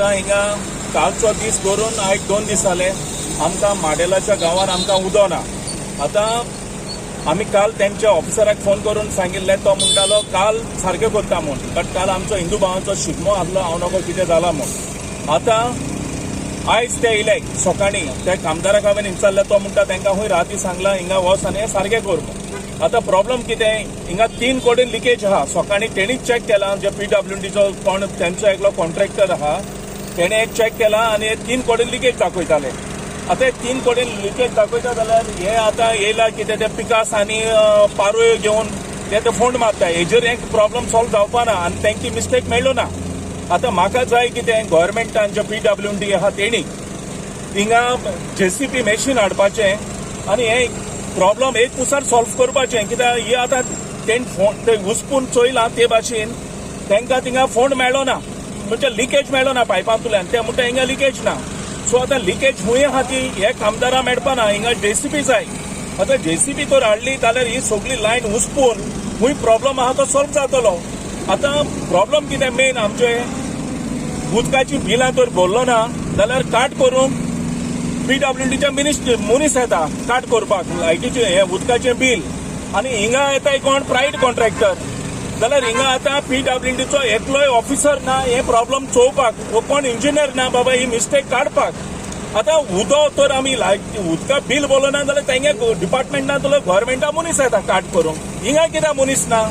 आतां हिंगा कालचो दीस धरून आयज 2 दीस जाले आमकां माडेलाच्या गांवान आमकां उदक ना. आतां आमी काल तेंच्या ऑफिसराक फोन करून सांगिल्लें, तो म्हणटालो काल सारकें करता म्हूण, बट काल आमचो हिंदू भावांचो शिगमो आसलो, हांव नको कितें जाला म्हूण. आतां आयज ते येयले सकाळीं, त्या कामदाराक हांवें विचारलें, तो म्हणटा तांकां खंय राती सांगलां हिंगा वच आनी हें सारकें कर म्हूण. आतां प्रॉब्लम कितें, हिंगा 3 कडेन लिकेज आहा. सकाळीं तेणीच चॅक केला, जे PWDचो कोण तेंचो एकलो कॉन्ट्रॅक्टर आहा तेणें चॅक केला आनी हे 3 कडेन लिकेज दाखयताले. आतां हे 3 कडेन लिकेज दाखयता जाल्यार हे आतां येयला कितें ते पिकास आनी पारोयो घेवन ते फोंड मारता. हेजेर एक प्रॉब्लम सॉल्व जावपा ना आनी तेंची मिस्टेक मेळ्ळो ना. आतां म्हाका जाय कितें, गव्हर्मेंटान जे PWD आहा तेणी हिंगा JCB machine हाडपाचें आनी हे प्रॉब्लम एक कुसार सॉल्व करपाचें. कित्याक हे आतां तेण फोंड ते घुसपून चोयलां ते भाशेन तांकां थिंगा फोंड मेळ्ळो ना, म्हणजे लिकेज मेळ्ळो ना पायपांतल्यान. ते म्हणटा हिंगा लिकेज ना. सो आतां लिकेज खंय आहा ती हे कामदारां मेळपा ना. हिंगा JCB जाय. आतां JCB तर हाडली जाल्यार ही सगळी लायन उसपून खंय प्रॉब्लम आहा तो सॉल्व जातलो. आतां प्रॉब्लम कितें मेन आमचे उदकाची बिलां तर भरलो ना जाल्यार काट करूंक PWDच्या मनीस येता काट करपाक लायटीचें हें उदकाचें बील, आनी हिंगा येता कोण प्रायवेट कॉन्ट्रॅक्टर. जाल्यार हिंगा आतां PWDचो एकलोय ऑफिसर ना हे प्रॉब्लम चोवपाक, वो कोण इंजिनियर ना बाबा ही मिस्टेक काडपाक. आतां उदक तर आमी लायट उदका बील भरलो ना जाल्यार तेंगे डिपार्टमेंट ना जाल्यार गव्हर्मेंटा मनीस येता काट करूंक, हिंगा कित्याक मनीस ना?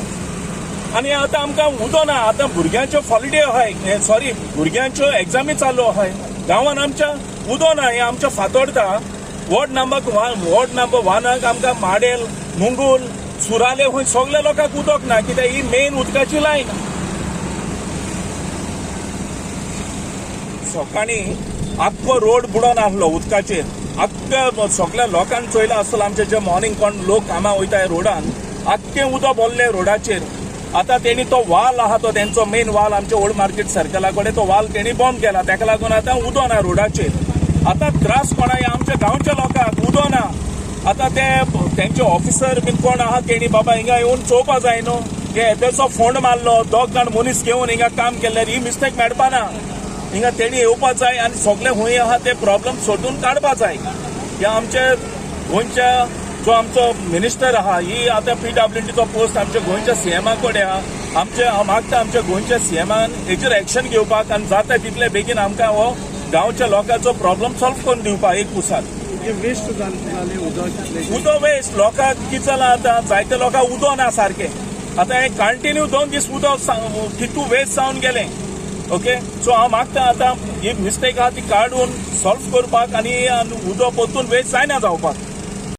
आनी आतां आमकां उदक ना. आतां भुरग्यांच्यो हॉलिडे आहाय, सॉरी भुरग्यांच्यो एग्जामी चालू आहाय, गांवान आमच्या उदक ना. हें आमच्या फातोर्डा वॉर्ड नंबर 1 आमकां माडेल, मुंगूल, सुराले खंय सगल्या लोकांक उदक ना, कित्याक ही मेन उदकाची लायन. सकाळीं आख्खो रोड बुडोन आसलो उदकाचेर, आख्ख्या सगल्या लोकांक चोयला आसतलो. आमचे जे मॉर्निंग कोण लोक कामां वयता रोडान, आख्खें उदक भरलें रोडाचेर. आतां तेणी तो वाल आहा तो तेंचो मेन वाल आमच्या ओल्ड मार्केट सर्कला कडेन तो वाल तेणी बंद केला, तेका लागून आतां उदक ना रोडाचेर. आतां त्रास कोणा आमच्या गांवच्या लोकांक उदक ना. आतां ते तेंचे ऑफिसर बीन कोण आहा तेणी बाबा हिंगा येवन चोवपा जाय न्हू. हे येदेसो फोंड मारलो, 2 जाण मनीस घेवन हिंगा काम केल्यार ही मिस्टेक मेळपा ना. हिंगा तेणी येवपा जाय आनी सगळे खंय आहा ते प्रॉब्लम सोदून काडपा जाय. हे आमचे गोंयच्या जो आमचो मिनिस्टर आहा, ही आतां PWDचो पोस्ट आमच्या गोंयच्या CMA कडेन आहा. आमचे हांव मागता आमच्या गोंयच्या CMAन हेजेर एक्शन घेवपाक आनी जाता तितले बेगीन आमकां हो गांवच्या लोकांचो प्रॉब्लम सॉल्व करून दिवपाक एक कुसार. वेस्ट जालें उदक, उदक वेस्ट लोकांक कितें जालां आतां जायते लोकांक उदक ना सारकें. आतां हें कंटिन्यू 2 दीस उदक कितू वेस्ट जावन गेलें. ओके, सो हांव मागता आतां ही मिस्टेक आहा ती काडून सॉल्व करपाक आनी उदक परतून वेस्ट जायना जावपाक.